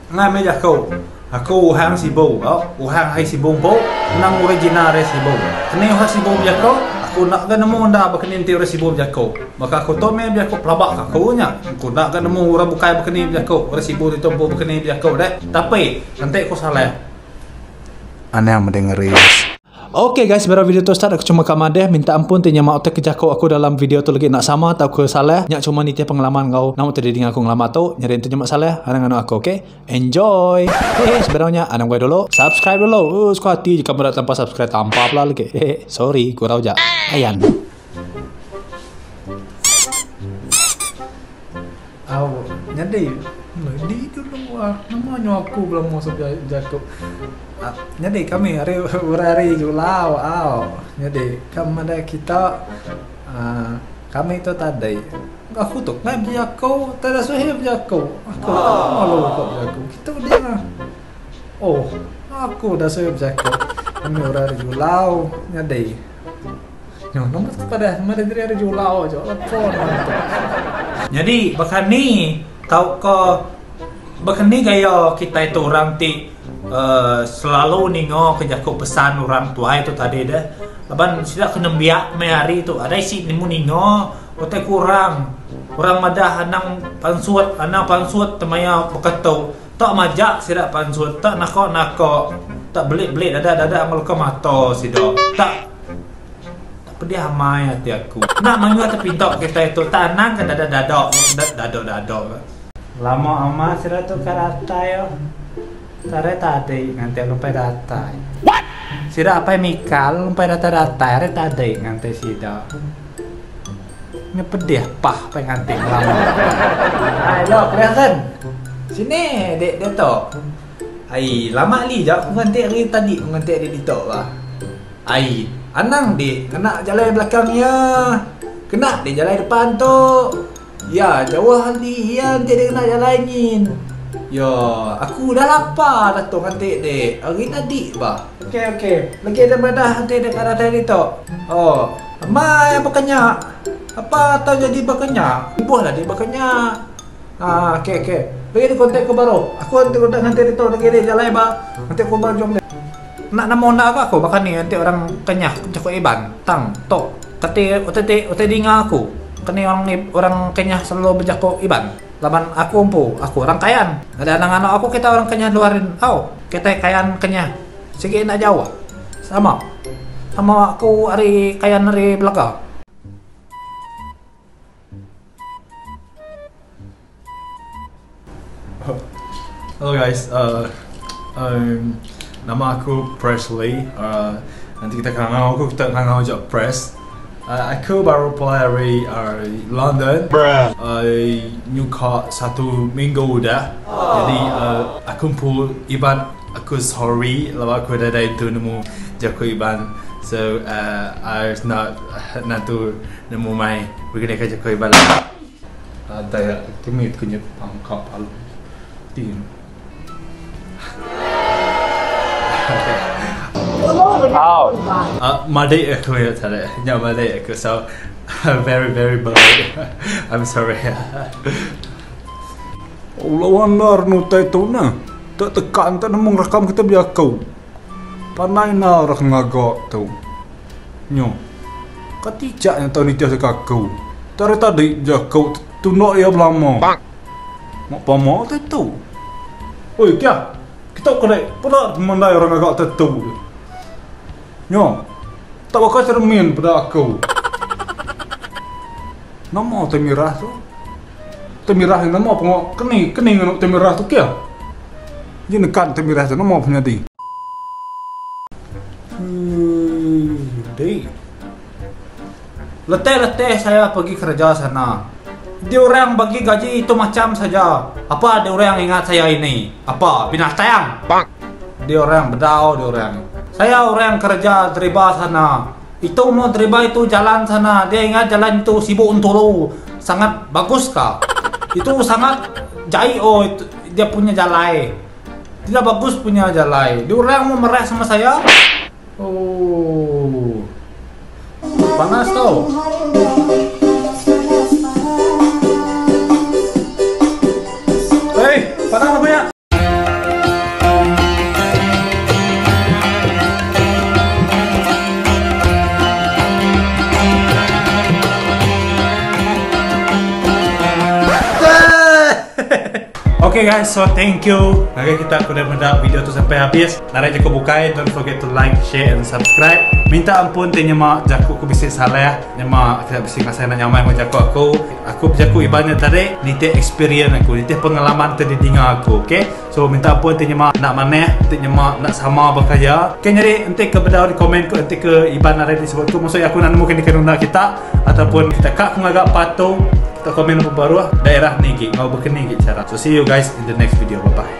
Ngai meh jaku. Aku uhang Sibu au. Uhang ari Sibu empu endang original ari Sibu. Keni uhang Sibu bejaku, aku enda ga nemu enda baka ni enti orang Sibu bejaku. Baka aku tu meh bejaku pelaba ka aku nya. Aku enda ga nemu orang bukai baka ni bejaku, orang Sibu ditu empu baka ni bejaku deh. Tapi enti ku salah anang meda ngeris. Ok guys baru video tu start aku cuma ka madeh minta ampun ti nyema utai ke jako aku dalam video tu legi enda sama tauka salah nya cuma nitih pengalaman enggau nama utai didinga aku ngelama tu nyadi enti nyema salah anang nganu aku ok enjoy hehe sebedau nya anang guai dulu subscribe dulu ooh suka ati jika meda tanpa subscribe tampa pula legi hehe sorry gurau ja ayan. Au nyadi di dulu nama nyu aku belama jaku nyadi kami ari orang ari julau au nyadi ka meda kita uhh kami tu tadi aku tu ngai bejaku tai da suah bejaku aku malu ka bejaku kitu dia oh aku da suah bejaku kami orang ari julau nyadi. Nyo nama tu padah nama diri ari julau aja lepo nuan tu. Nyadi baka ni tauka baka ni gaya kitai tu orang ti uhh selalu ninga ke jaku pesan orang tuai tu tadi deh laban sida ke nembiak meh hari tu adai isi nemu ninga utai ku orang. Orang madah anang pansut anang pansut temaya baka tu tak majak sida pansut tak naka naka tak belik belik dadak dadak enggau leka mata sida tak. Tak pedih amai ati aku. Enda mayuh tepinta kitai tu tak anang ke dada dada dada dada ka. Lama amat sida tu ka datai oh. Tarai tadi nganti lumpai datai. What? Sida apai Mikal lumpai datai datai ari tadi nganti sida. Nya pedih pah pai nganti ngelama. Hai lo Cleason. Sini dek ditu. Ai lama ali ja ku nganti ari tadi ku nganti ari ditu bah. Ai, anang dik ngena jalai belakang iya. Kena dik jalai depan tu. Iya jauh agi iya enti dik ngena jalai nyin. Yo, aku udah lapar dah tu nganti dik. Ari tadi bah. Okey okey, legi dek madah enti dek ka datai ditu. Oh, amai baka nya. Apa tau jadi baka nya. Ibuh lah dik baka nya. Haa okey okey. Legi dik contact ku baru. Aku enti udah nganti ditu legi dik jalai ba. Nganti ku ba jom dik. Enda nemu enda ga aku baka ni enti orang Kenyah jaku Iban tang tu keti utai ti utai dinga aku keni orang orang Kenyah selalu bejaku Iban laban aku empu aku orang Kayan ada anang anu aku kita orang Kenyah luar din au kitai Kayan Kenyah sigi enda jauh sama sama aku ari Kayan ari Belaga. Hello guys, uh, um, nama aku Presley. Uh, nanti kita kangau aku kita kangau je Pres. Uh, aku baru pulai dari uh, London. Bruh. Uh, nyuka satu minggu udah. Jadi uh, aku pun Iban aku sorry lalu aku dah dah itu nemu jaku Iban. So uh, I was not nantu nemu mai begini ke jaku Iban. Adai ti mit ke nyet pangka palu ti. Au. Madik aku ya tadi. Nya madik aku so very very bad. I'm sorry. Lawa endar nutai tu neh. Tak tekan tak nemu ngerekam kita bejaku. Pandai endar aku ngaga tu. Nyo. Ka tijak nya tau nitih deka aku. Tari tadi jaku tunda iya belama. Mak pama utai tu. Oi kia. Kita ke dek peda pemandai orang ngaga utai tu. Nyo. Tak baka cermin peda aku. Nama utai mirah tu? Utai mirah ni nama pengawa keni keni ngena utai mirah tu kia. Ji nekan utai mirah tu nama penyadi. Hei. Letih-letih saya pergi kerja sana. Dia orang bagi gaji itu macam saja. Apa dia orang ingat saya ini? Apa? Binatang? Dia orang bedau dia orang. Saya orang kerja deriba sana. Itu mau deriba itu jalan sana. Dia ingat jalan itu sibuk unturu. Sangat bagus kah? Itu sangat jai oh itu, dia punya jalai. Tidak bagus punya jalai. Dia orang mau merah sama saya. Oh. Panas tau. Hey, panas apa ya? Okay guys, so thank you ngagai kita ke udah meda video tu sampai habis. Narai jaku bukai, don't forget to like, share and subscribe. Minta ampun ti nyema jaku ku bisi salah, nyema kita bisi ngasai enda nyamai enggau jaku aku. Aku bejaku Iban nya tadi nitih experience aku, nitih pengalaman ti didinga aku, okay. So minta ampun ti nyema enda manah, ti nyema enda sama baka iya. Okay nyadi enti ke bedau di komen ku enti ke Iban narai disebut ku maksud iya aku enda nemu ke ni ke nunda kita ataupun kita ka ku ngaga part tu. Kita komen ba baruh daerah ni agi enggau bekeni agi chara. So see you guys in the next video. Bye bye.